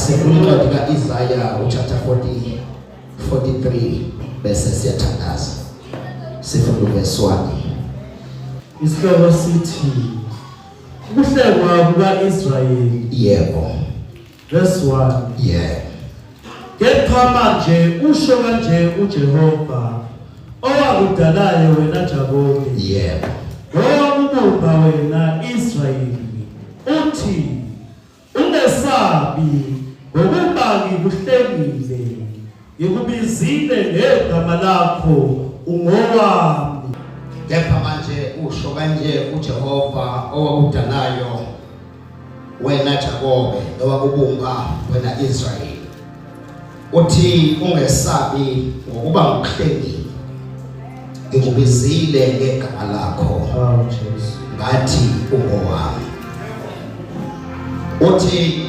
Asifuna incwadi kaIsaiah uchapter 40 43 bese siyathandaza. Sifunda uverse 1. Isihloko sithi ukuhlengwa kukaIsrayeli. Yebo. Verse 1. Yebo. Kepha manje usho kanje uJehova owakudalayo wena Jakobe. Yebo. Owakubumba wena Israyeli. Uthi ungesabi ngokuba ngikuhlengile ngikubizile ngegama lakho ungowami. Kepha manje usho kanje uJehova owakudalayo wena Jakobe nowakubumba wena Israyeli uthi ungesabi ngokuba ngikuhlengile ngikubizile ngegama lakho Oh Jesu. ngathi ungowami uthi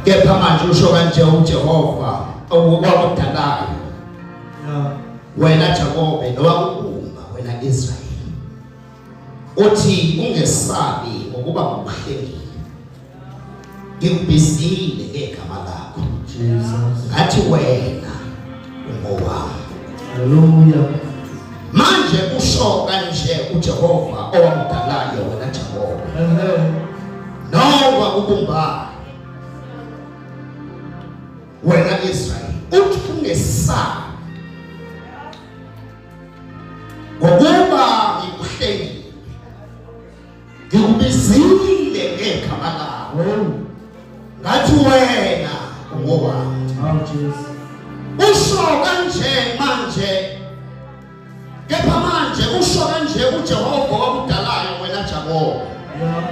kepha manje usho kanje uJehova owakudalayo Yeah. wena Jakobe nowakubumba wena Israyeli uthi ungesabi ngokuba ngikuhlengile ngikubizile ngegama lakho Jesus. ngathi wena ungowami Hallelujah. manje usho kanje uJehova owakudalayo wena Jakobe Amen. nowakubumbayo wena Israyeli uthi ungesabi ngokuba ngikuhlengile ngikubizile ngegama lakho ngathi wena ungowami. Oh Jesu. Usho kanje manje kepha manje usho kanje uJehova wakudalayo wena Jakobe Yeah.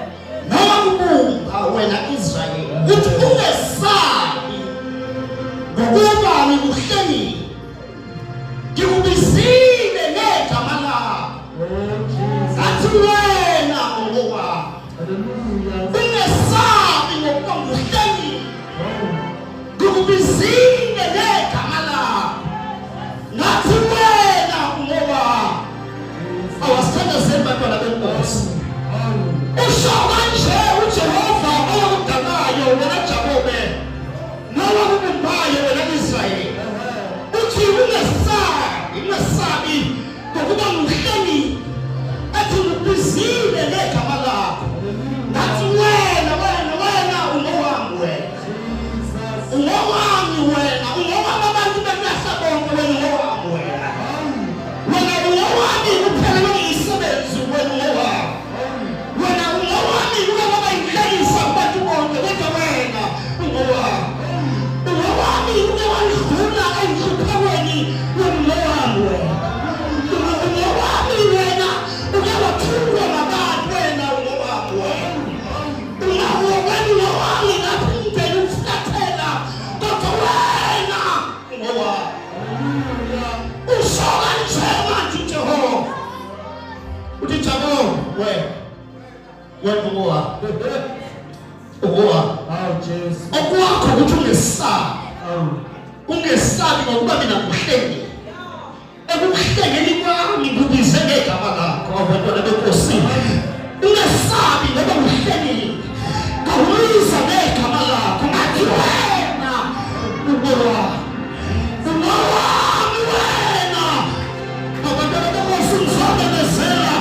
nowakubumba wena Israyeli uthi ungesabi ngokuba ngikuhlengile ngikubizile ngegama lakho ngathi wena ungowami ungesabi ngokuba nguhlengile ngikubizile ngegama lakho ngathi wena ungowami awasithandazeni bantwana benkosi usho kanje uJehova owakudalayo wena Jakobe nowakubumbayo wena Israyeli uthi ungesabi ungesabi ngokuba nguhlengile athi ngikubizile ngegama lakho ngathi wena wena wena ungowami wena ungowami wena ungowami abantu bekulahla bonke wena ungowami wena wena ungowami kuphelelwe ngumsebenzi wena ungowami wena ungowami uke waba yinhlekisa kubantu bonke kodwa wena ungowami ungowami uke wangidlula enhluphekweni wena ungowami wena ungowami wena uke wathukwa ngabantu wena ungowami wena ungowami ungowami lapho umndeni ufulathela kodwa wena ungowami usho kanje manje uJehova uthi Jakobe wena wena ungowami ungowami Oh Jesu. okwakho ukuthi ungesabi Oh. ungesabi ngokuba mina ngikuhlengile ekukuhlengeni kwami ngikubize ngegama lakho abantwana benkosi ungesabi ngoba ngihlengile ngakubiza ngegama lakho ngathi wena ungowami ungowami wena abantwana benkosi ngizomemezela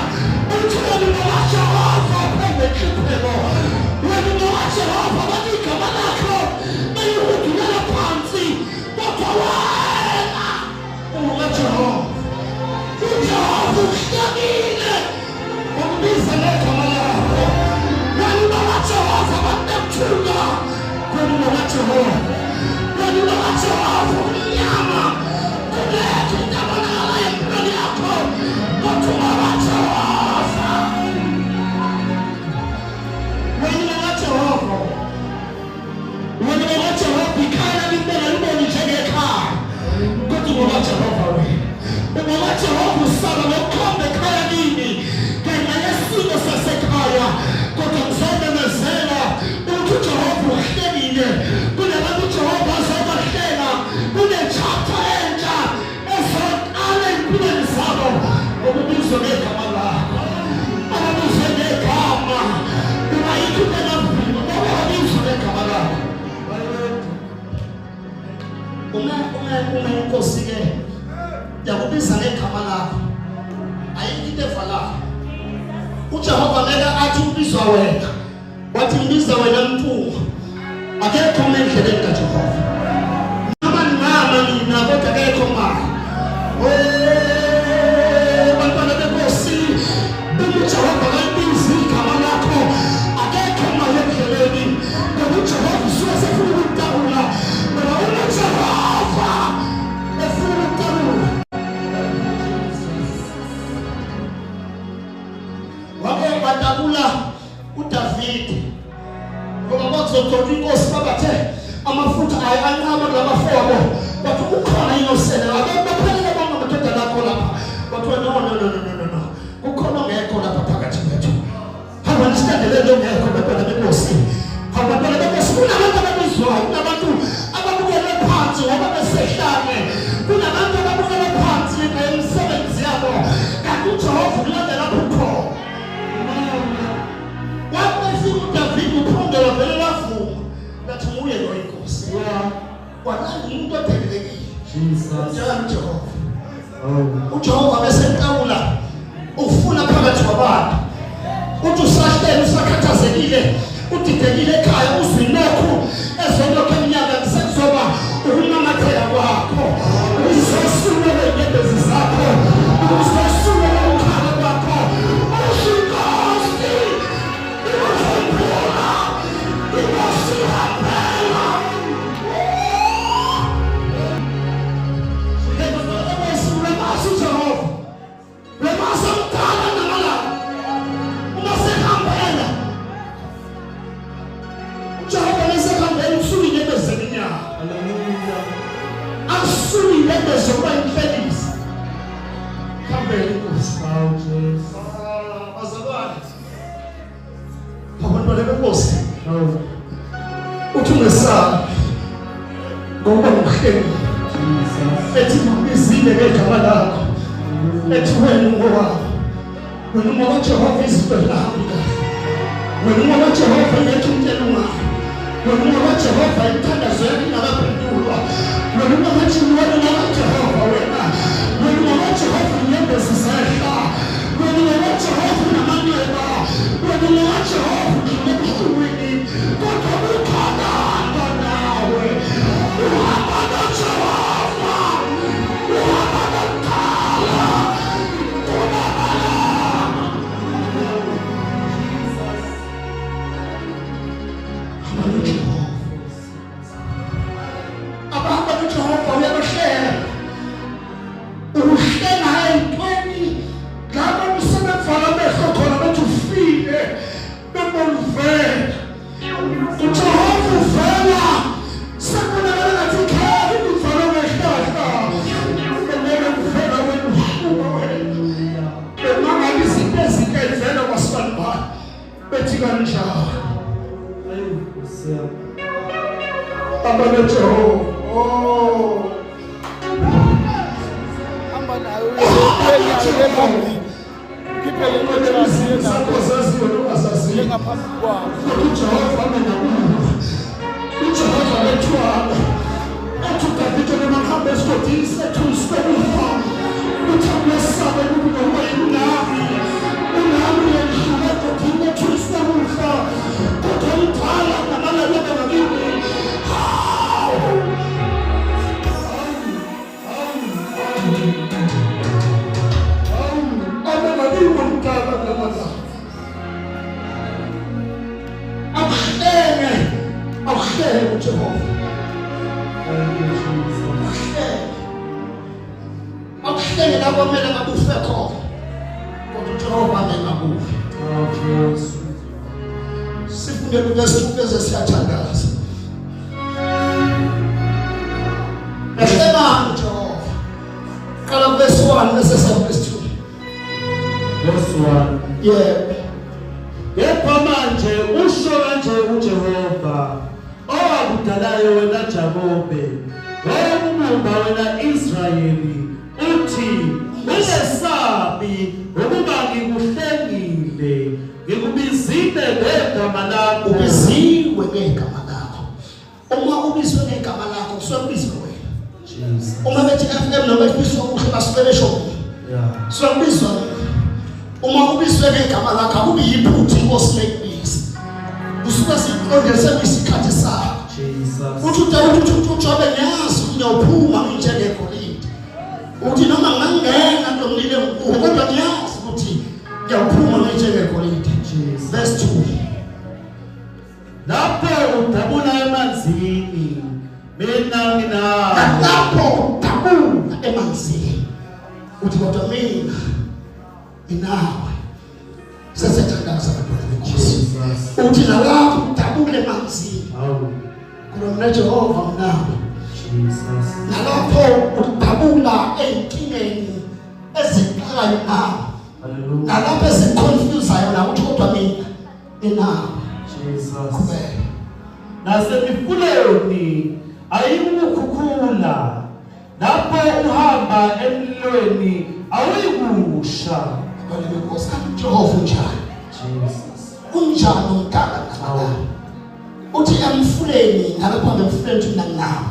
uthi wena ungowajehova phambi kwenhlupheko wena ungowajehova bathi igama lakho belihudulela phansi kodwa wena ungowajehova ujehova uhlekile ukubiza ngegama lakho wena ungowajehova abantu bekuthula wena ungowajehova wena ungowajehova umnyama kungekho into ebonakalayo empilweni yakho kodwa ungowajehova wena ungowajehova wena ungowajehova ikhaya limbona libone njengekhaya kodwa ungowajehova wena ungowajehova usaba ngokukhomba ekhaya kini ngenxa yesimo sasekhaya kodwa ngizomemezela ukuthi uJehova uhlelile kunabantu uJehova azobahlela kune-chapter entsha ezoqala empilweni zabo ngokubizwa ngegama lakho ababizwe ngegama unayikho into engavuma ngoba babizwe ngegama lakho. Uma uma uma inkosi ke yakubiza ngegama lakho. Ayikho into evalayo. UJehova ngeke athi ubizwa wena. Wathi ngibiza wena mpunga. Akekho endleleni kaJehova. Noma ningama nina kodwa akekho mali. Oh, bantwana benkosi, uma uJehova kayibizi igama lakho, akekho mali endleleni. Ngoba uJehova usuke sefuna ukukutakula. Ngoba uma uJehova efuna ukukutakula. Wake watakula uDavide ngoba kwakuzogcotshwa inkosi babathe amafutha ayo anqaba kulabafowabo bathi ukhona yini osele abantu baphelele bonke amadodana akho lapha bathiwa no no no no no no kukhona ongekho lapha phakathi kwethu hamba nisilandelele ongekho bantwana benkosi hamba bantwana benkosi kunabantu ababizwayo kunabantu ababukelwe phansi ngoba besehlane kunabantu ababukelwe phansi ngenxa yemisebenzi yabo kanti ujehova ukulandela lapho ukhona Wathi efika uDavide uphonde lwavele lwavuma lathi nguye lo inkosi. Kwalanda umuntu odelelekile. Jesus. Njalo uJehova. Oh. UJehova bese eqawula ufuna phakathi kwabantu. Uthi usahlele usakhathazekile udidekile ekhaya uzwilokhu ezolokhu eminyaka sekuzoba ukunamathela kwakho uzosulela inyembezi zakho uzosulela ukhala kwakho usho inkosi ikukhumbula inkosi ihambela Jehova Wemasa mdala namalanga. Uma sehambela. UJehova mesehambela usuke inyembezi zeminyaka. Hallelujah. Akusuke inyembezi zokuba inhlekisa. Hambela inkosi. Oh Jesus. Ah, bazalwane. Abantwana benkosi. Oh Uthi ungesabi ngokuba ngikuhlengile. Jesus. Ethi ngikubizile ngegama lakho. Ethi wena ungowami. Wena ungokaJehova izinto zingahambi kahle. Wena ungokaJehova ingekho into elungayo. Wena ungokaJehova imithandazo yakho ingakaphendulwa. Wena ungokaJehova wena. Wena ungokaJehova inyembezi zehla. Wena ungokaJehova unamanxeba. Wena ungokaJehova udlule ebuhlungwini. Kodwa ukhona nawe. Uhamba noJehova. Uhamba nomkhala. Hamba noJehova. Abahamba noJehova uyabahlela. Ukuhlela entweni lapho kusebevala amehlo khona bethi ufile bebona uvela. UJehova uvela sekubonakala ngathi ikhaya imivalo ngehlahla. Ubona uvela wena uhluma wena. Bemangabe izinto ezinhle ivela kwasibanibani bethi kanjani. Ayi Nkosi yami. Hamba noJehova. Oh. Hamba nayo uye nayo le phambili. Khiphe le nto Izinto zakho zaziwe nongazaziyo. ngaphambi kwabo. UJehova abe nakuwe. UJehova bethwala. Ethi uDavide noma kuhambe esigodini sethusi kokufa. Uthi akumesabe kubi ngokuba yinami. Unami yendlula egodini lethusi kokufa. Kodwa umdala namalebe ngakini. Hawu! Akuhlenge, akuhlenge uJehova. Thank you Jesus. Akuhlenge. Akuhlenge la kwamele ngabe ufe khona. Kodwa uJehova ngeke akufe. Oh Jesu. Sifunde kuvesi 2 bese siyathandaza. Yahlebani uJehova. Qala kuvesi 1 bese siya kuvesi 2. Verse 1. Yebo. Kepha manje usho kanje uJehova owakudalayo wena Jakobe, owakubumba wena Israyeli, uthi ungesabi ngokuba ngikuhlengile, ngikubizile ngegama lakho. Ubiziwe ngegama lakho. Uma ubizwe ngegama lakho kusuke kubizwe wena. Uma bethi FM noma bethi okuhle basuke besho Yeah. Siyakubizwa uma ubizwe ngegama lakho akubi yiphutha inkosi mekubiza. Usuke siqonde sekuyisikhathi sakho. Jesus. Uthi uDawudi uthi uJobe ngiyazi ukuthi ngiyawuphuma nginjengegolide. Uthi noma ngingangena kulo mlilo engikuwo kodwa ngiyazi ukuthi ngiyawuphuma nginjengegolide. Jesus. Verse 2. Lapho udabula emanzini, mina nginawe. Lapho udabula emanzini. Uthi kodwa mina nginawe. Sesiyathandaza abantwana benkosi. Jesus. Uthi nalapho udabula emanzini. Hawu. Kodwa mina Jehova nginawe. Jesus. Nalapho udabula ey'nkingeni ezixakayo nawe. Hallelujah. Nalapho eziconfusayo nawe uthi kodwa mina nginawe. Jesus. Qhubeka. Nasemifuleni ayikukukhukhula. Lapho uhamba emlilweni awuyikusha. Abantwana benkosi kanti uJehova unjani? Jesus. Unjani umdala nabadala? Uthi emfuleni nalapho hamba emfuleni uthi mina nginawe.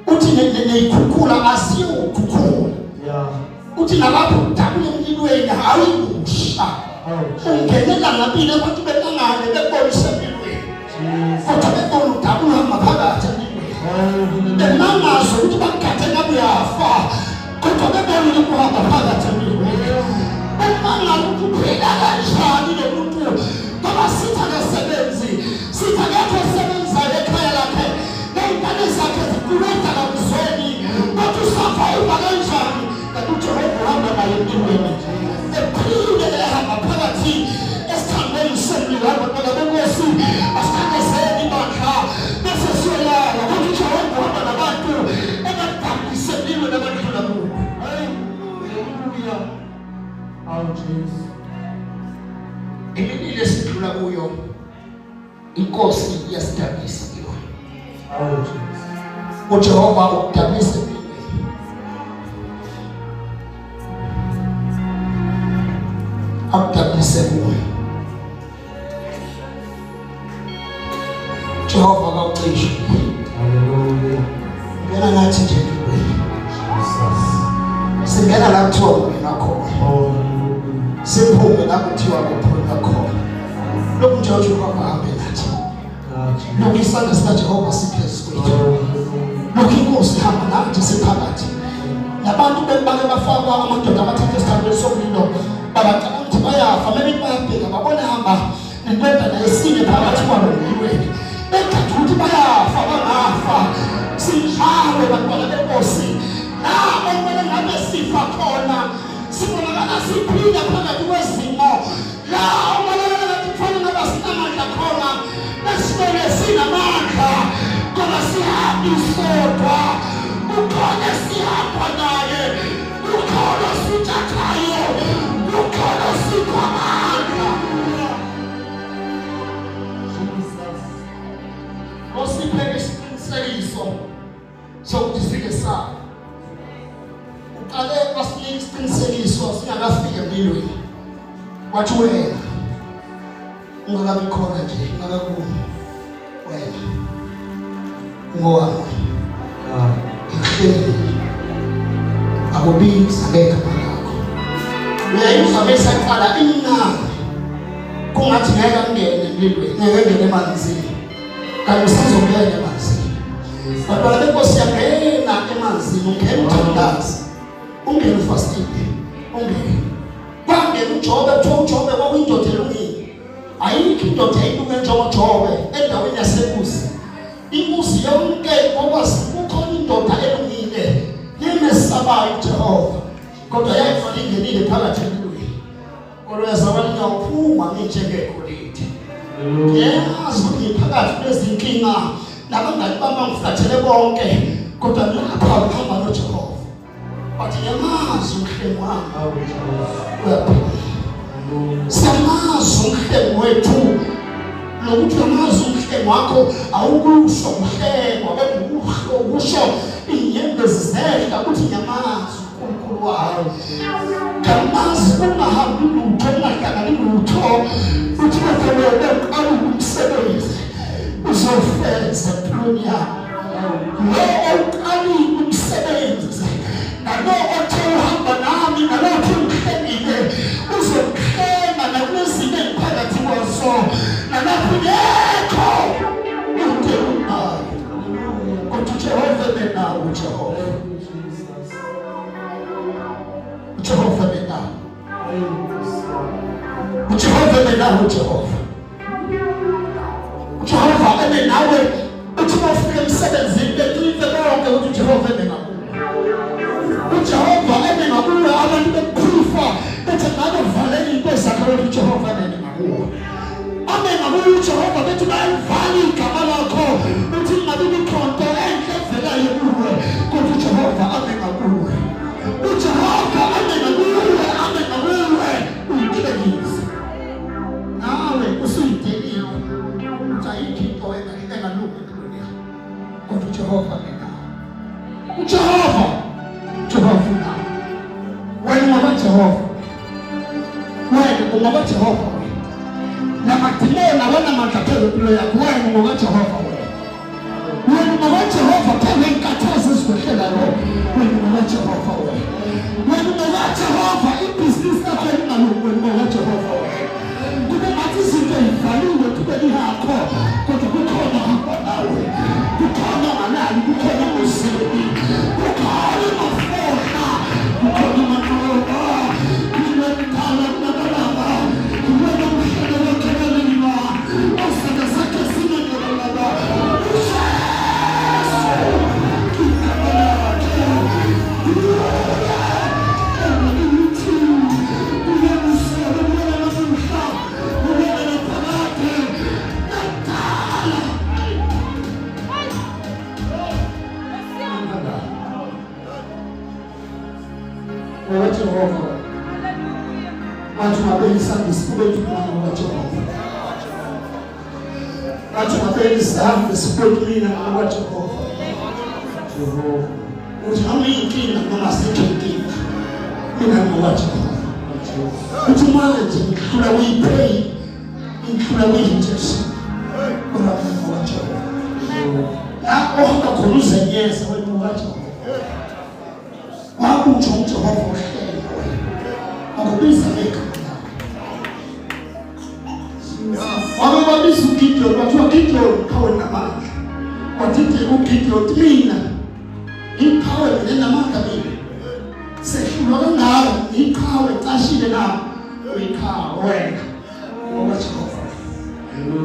Uthi neyikhukhula aziyukukhukhula. Yeah. Uthi nalapho udabula emlilweni awuyikusha. Oh, Ungenela ngabili abantu belangane bebona usempilweni. Jesus. Kodwa bebona udabula uhamba phakathi emlilweni. Oh, hallelujah. Bemangazo ukuthi bakugade ngabe uyafa. Kodwa bebona ukuthi uhamba phakathi emlilweni. Bemangala ukuthi uphila kanjani lo muntu. Ngoba sithi akasebenzi, sithi akekho osebenzayo ekhaya lakhe. Ney'ngane zakhe zikulwetha kamzweni. Kodwa usurvive kanjani? Kanti uJehova uhamba naye empilweni. Ephile ehamba phakathi esithandweni semlilo abantwana benkosi asithandazeni ibandla bese siyolala kodwa uJehova uhamba nabantu ebadabukise empilweni abadlula kubo. Hey, hallelujah. Oh, Jesus. Imililo esidlula kuyo inkosi iyasidabisa kuyona. Oh, Jesus. uJehova ukudabisa empilweni. Akudabise kuwe. Jehova kawucishe. Hallelujah. Ngena nathi nje empilweni. Jesus. Singena la kuthiwa ungena khona. Oh, hallelujah. Siphume la kuthiwa kuphunywa khona. Lokhu nje uJehova ahambe nathi. Ah, Jesus. Lokhu isandla sikaJehova siphezu Oh, kwethu. hallelujah. Lokhu inkosi ihamba nathi siphakathi. Nabantu bebake bafakwa amadoda abathatha esithandweni somlilo babacabanga ukuthi bayafa maybe bayabheka babona hamba nendodana yesine phakathi kwalo mlilweni begade ukuthi bayafa bangafa sinjalo bantwana benkosi la okumele ngabe sifa khona sibonakala siphila phakathi kwezimo la okumele ngathi kufanele ngabe sinamandla khona esibone sinamandla ngoba sihambi sodwa kukhona esihamba naye kukhona sithathayo kukhona sipha amandla. Jesus. Osiphe isiqinisekiso sokuthi singesabi. Uqale wasinika isiqinisekiso singakafiki emlilweni. Wathi wena ungakabi khona nje ungakakumi wena ungowami Ah, ngikuhlelile akubiza ngegama lakho. Uyayizwa besaqala imnandi kungathi ngeke angene emlilweni ngeke angene emanzini kanti usazongena emanzini. Bantwana benkosi yangena emanzini ungena uthandaza ungena ufastile ungena kwangena uJobe kuthiwa uJobe kwakuyindoda elungile. Ayikho indoda eyilunge njengoJobe endaweni yaseBuzi. Ibuzi yonke ngokwazi kukhona indoda elungile nemesabayo uJehova kodwa yayifanele ingenile phakathi emlilweni. Kodwa yazabani ngiyawuphuma nginjengegolide. Ngiyazi ukuthi ngiphakathi kulezinkinga nabangani bami bangifulathele bonke kodwa lapha ngihamba noJehova. Bathi ngiyamazi umhlengi wami Oh, Jesus. uyaphila. Hallelujah. Siyamazi umhlengi wethu. Lokuthi uyamazi umhlengi wakho awukusho kuhlengwa kodwa ukusho inyembezi zehla ukuthi ngiyamazi uNkulunkulu wami. Ngiyamazi kungahambi lutho kungahlangani lutho uthi bevele beqala umsebenzi uzofeza empilweni yakho. Lo owuqalile umsebenzi uJehova. Thank you, Jesus. UJehova benawe. Hey, Nkosi yami. UJehova benawe uJehova. UJehova ebe nawe uthi uma ufika emsebenzini beqive bonke ukuthi uJehova ebe ngakuwe. UJehova ebe ngakuwe abantu bekuphrufa bethi ngabe valele into zakho ukuthi uJehova ebe ngakuwe. Abe ngakuwe uJehova bethi bayalivala igama lakho uthi kungabi mikhonto enhle evelayo kuwe kodwa uJehova abe ngakuwe. UJehova abe ngakuwe abe ngakuwe uyinhlekisa. Nawe usuyideliwe ukuthi ayikho into engalungi empilweni yakho kodwa uJehova ngenawe. UJehova Jehova unawe. Wena ungaba Jehova. Wena ungaba Jehova wena. Namadimoni awanamandla phezu kwempilo yakho. Wena ungaba Jehova wena. Wena ungaba Jehova phezu kwey'nkathazo ezikwehlelayo. Wena ungaba Jehova wena. Wena ungaba Jehova ibhizinisi lakho elingalungi. Wena ungaba Jehova wena. Kube ngathi izinto yivaliwe empilweni yakho kodwa kukhona hamba nawe. Kukhona ongalali, kukhona ongozeli. Kukhona ongafohla, kukhona amanqoba. Kunemdala kunabalaba. Kuwena umhlaba wakhe balima. Osandla sakhe sinangelaba. UJesu igama lakhe. NgokaJehova bathi ungabeka isandla esifubeni mina ngokaJehova bathi ungabeka isandla esifubeni mina ngokaJehova Jehova. uthi noma iyinkinga noma sikho inkinga mina ngokaJehova Jehova. uthi manje ngihlula kuyi-pain ngihlula kuyi-rejection kodwa mina ngokaJehova Jehova. la ohamba khona uzenyeza wena ngokaJehova wakutsho uJehova uhlelo wena akubiza ngegama lakho wabe babiza uGideon bathiwa Gideon qhawe namandla wathi uGideon mina iqhawe mina namandla mina sehlulwa kangaka iqhawe cashile na uyiqhawe wena ngokaJehova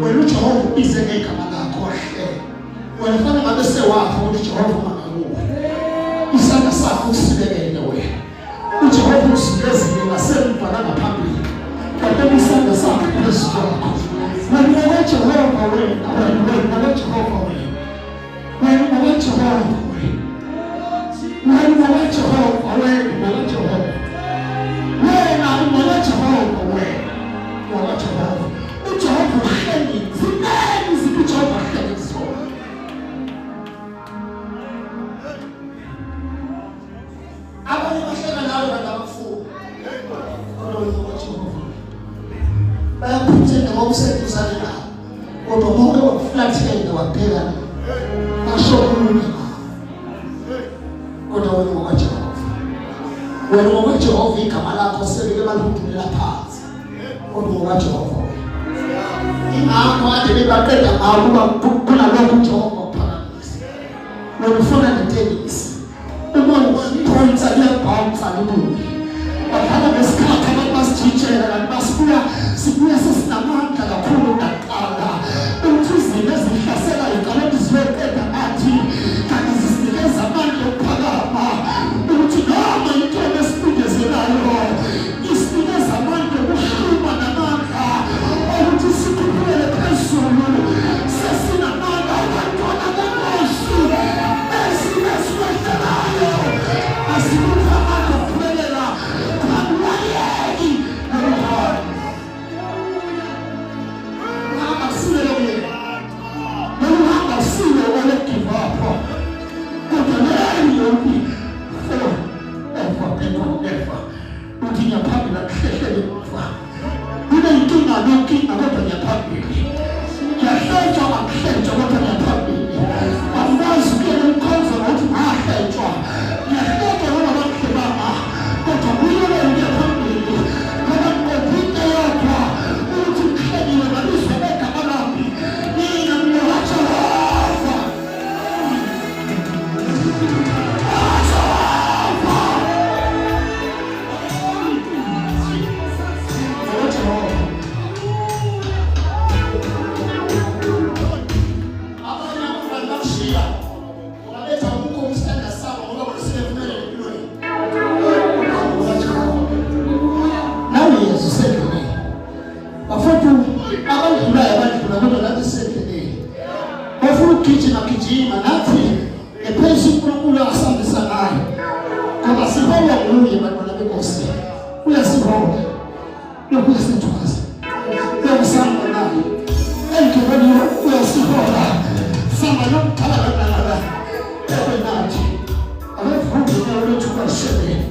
wena uJehova ubize ngegama lakho wahlelo wena fanele ngabe sewakho ukuthi uJehova ungakuwe isandla sakho usibekele wena uJehova usibezile ngasemva nangaphambili wabeka isandla sakhe phezu kwakho wena ngokaJehova wena wena wena ngokaJehova wena wena ngokaJehova wena wena ngokaJehova wena ngokaJehova wena ngokaJehova wena ngokaJehova uJehova uhleli ziningi izinto uJehova ahleli zona abanye bahleka nawe bantu abafuni kodwa wena ngokaJehova bayaphuthela ngoba useduzane nabo kodwa uma uke wakuflathela wabheka basho okunye kodwa wena ngokaJehova wena ngokaJehova igama lakho sebeke balihudulela phansi kodwa ngokaJehova wena ingakho kade bebaqeda ngawo kuba kunalokho uJehova uphakamisa wena ufuna netenisi uma uphonsa liyabhounsa libuye badlala ngesikhathi abantu basijijela kanti basibuya sibuya sesinamandla kakhulu kunakuqala uthi izinto ezihlaselayo kanti ziyoqeda ngathi kanti zisinikeza amandla okuphakama ukuthi noma into esicindezelayo isinikeza amandla okuhluma namandla okuthi sikhuphukele phezulu sesinamandla abantwana benkosi esibesikwehlelayo asikupha amandla okuphumelela kanti wayeki nokuhona. Ukugijima gijima nathi ngephesi uNkulunkulu asihambisa ngayo. Ngoba siholwa nguye bantwana benkosi. Uyasihola. Lokhu uyasithwaza. Uyakusamba naye. Endleleni uyasihola. Samba lokudala kangaka. Ebe nathi. Abevume unyawo lwethu kwashebele.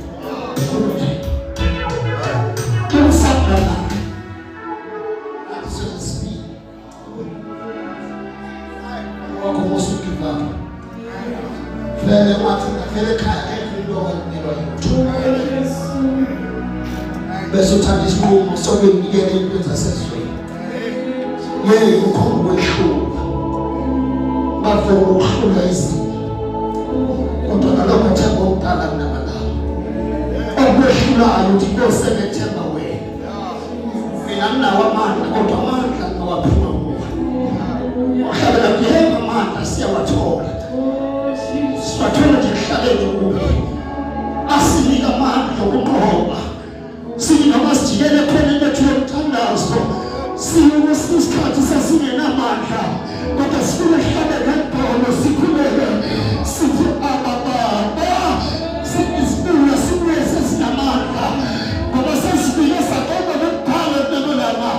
Uyakusamba naye. Nathi siyosibili. Wakho musukiva. Vele wathi vele ekhaya akekho umuntu owayemelwa yilutho. Bese uthatha isinqumo sokuyinikela entweni zasezweni. Yey ukhomba ukwehlulwa. Bafo uhlula izinto. Kodwa nalokho themba okudala kunamalanga. Okwehlulayo uthi Nkosi engethemba wena. Mina nginawo amandla kodwa amandla ngawaphiwa nguwe. Uhlabela kuyena amandla siyawathola. Siwathola nje kuhlaleni kuwe. Asinika amandla okunqoba. Sithi noma sijikele khona into yomthandazo. Siye isikhathi sasingenamandla kodwa sifuna sihlabe ngebhono sikhuleke sithi Abba Baba sibuya sibuye sesinamandla ngoba sesifike saqoba nokubhala kulelo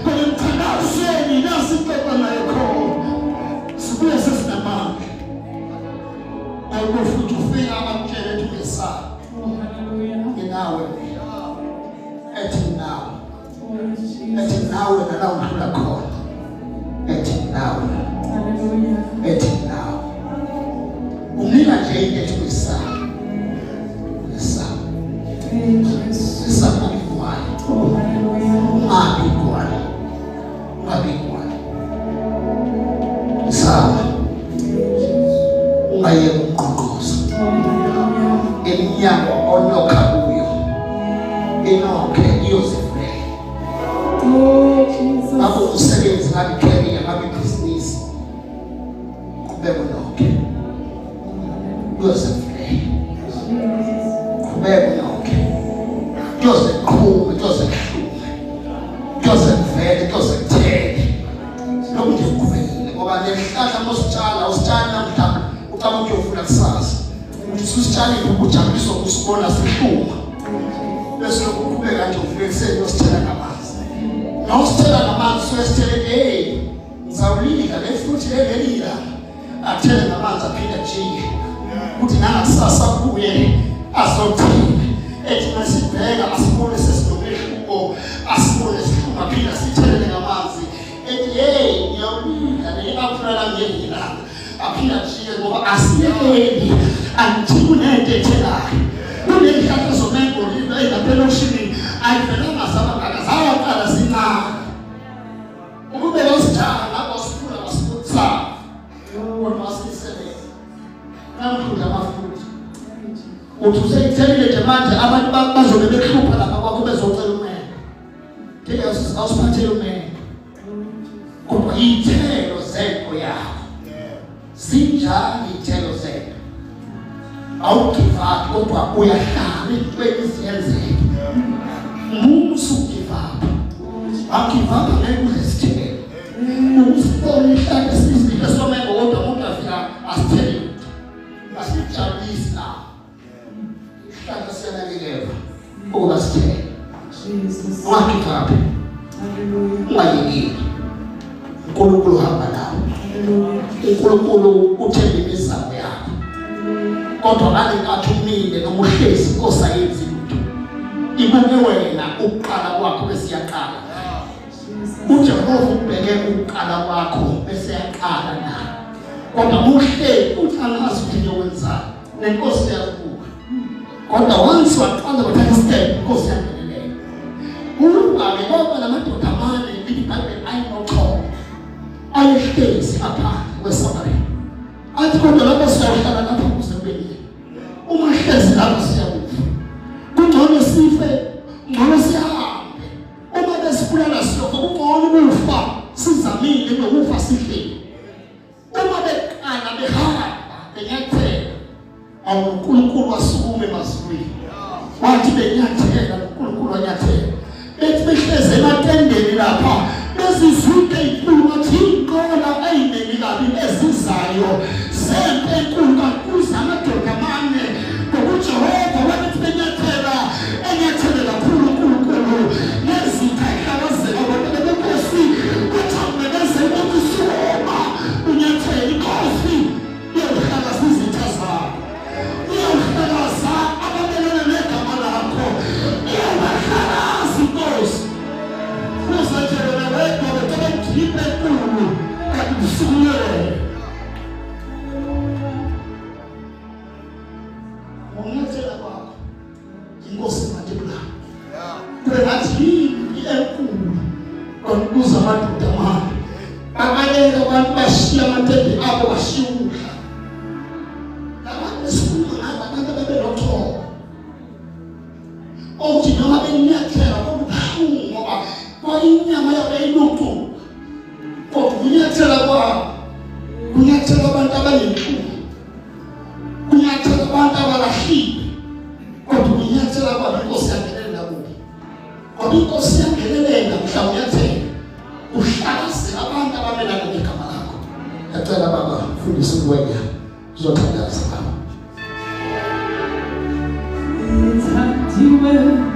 kona emthandazweni nasixoxa naye khona sibuye sesinamandla ayikho futhi ufika akutshele ukuthi ungesabi nginawe ethi nginawe ethi nawe nala udlula khona ethi nawe ethi nawe umnika nje into ethi uyisaba uyisaba isaba igwala ungabi igwala ungabi igwala isaba ungayeki ukungqongqoza iminyango onokha kuyo inokhe iyozivulela ngabe umsebenzi ngabe icareer ngabe ibhizinisi qhubeka unokhe kuyozivulela qhubeka unokhe kuyoze kuqhume kuyoze kuhlume kuyoze kuvele kuyoze kuthele lokhu nje kuqhubekile ngoba lesihlahla uma usitshala usitshala namhla ucabanga ukuthi uyofuna kusasa uthi usitshalile ukujabuliswa usibona sihluma bese lokhu uqhubeka nje uvuke ekuseni uyosithela ngamanzi nawusithela ngamanzi uyosithele hey ngizawulika le futhi lelila athele ngamanzi aphinde ajike kuthi nangakusasa kuye azothini ethi masibheka asibone sesinomehluko asibone sihluma aphinde asithelele ngamanzi ethi hey ngiyawulika le-apula lami ngelilanga aphinde ajike ngoba asiyekeli angithi kunento ethelayo kuney'hlahla zomengo ey'lapha elokishini ayivelanga zaba ngaka zaqala zincane Ukube wasitshala lapho wasikhula wasibutha. Kodwa wasisebenza. Namhlanje amafutha. Uthi useyithelile nje manje abantu bazobe behlupha lapha kwakho bezocela umendo. Ngeke awusiphathele umendo. Kodwa iy'thelo zento yakho. Zinjani iy'thelo zento? Awugive up kodwa uyahlala entweni ziyenzeka. Musa ugive up. Awugive up ngeke udle isithelo. Usibone ihlake esizinto somengo kodwa umuntu afika asithele lutho. Asijabulisi la. Ihlake siyanakekelwa ukuba sithele. Jesus. Ungagive up. Hallelujah. Ungayekeli. uNkulunkulu uhamba nawe. Hallelujah. uNkulunkulu uthemba imizamo yakho. Kodwa ngalenkathi umile noma uhlezi inkosi ayenzi lutho. Ibuke wena ukuqala kwakho bese iyaqala. Jesus. uJehova ubheke ukuqala kwakho bese yaqala nawe. Kodwa uhleli uthi angazi ukuthi ngiyokwenzani. Nenkosi iyakubuka. Kodwa once waqala wathatha istep inkosi yangenelela. Uba-ke kwaba namadoda amane lithi iBhayibheli ayinochoko ayehlezi ngaphandle kweSamariya. Athi kodwa lapho siyawuhlala lapho kuze kube nini? Uma hlezi lapho siyakufa. Kungcono sife, ngcono sihambe. Uma besibulala siyofa, kungcono ukufa sizamile kunokufa sihleli. Uma beqala behamba benyathela, awu uNkulunkulu wasukuma emazulwini. Wathi benyathela, uNkulunkulu wanyathela. Bethi behlezi ematendeni lapha, bezizwide ey'nkulu bathi iy'nqola ey'ningi kabi ezizayo. zayo zempi enkulu kakuza amadoda amane ngokuJehova wabethi benyathela enyathele kakhulu uNkulunkulu nezitha ihlakazeka abantu benkosi kuthi amemezela ukuthi sukuma unyathele inkosi iyohlakaza izitha zakho iyohlakaza abamelene negama lakho iyobahlakaza inkosi kuze nje wena wedwa becela ijiphi enkulu kanti kusukumele Ngokunyathela kwakho inkosi matibula kube ngathi yimpi enkulu kona kuza amadoda amane babaleka abantu bashiya amatende abo bashiya ukudla labantu esikhuluma ngabo abantu ababenochoko othi noma benyathela kwakubuhlungu ngoba kwayinyama yabo yayilucu kodwa ukunyathela kwabo kunyathela abantu abanenhlungu kunyathela abantu abalahliwe kodwa ukunyathela kwabo inkosi yangenelela kubo ngoba inkosi yangenelela mhla unyathela uhlakazela abantu abamelana negama lakho yacela baba fundisa ukuwenya uzothandaza baba Ithandiwe.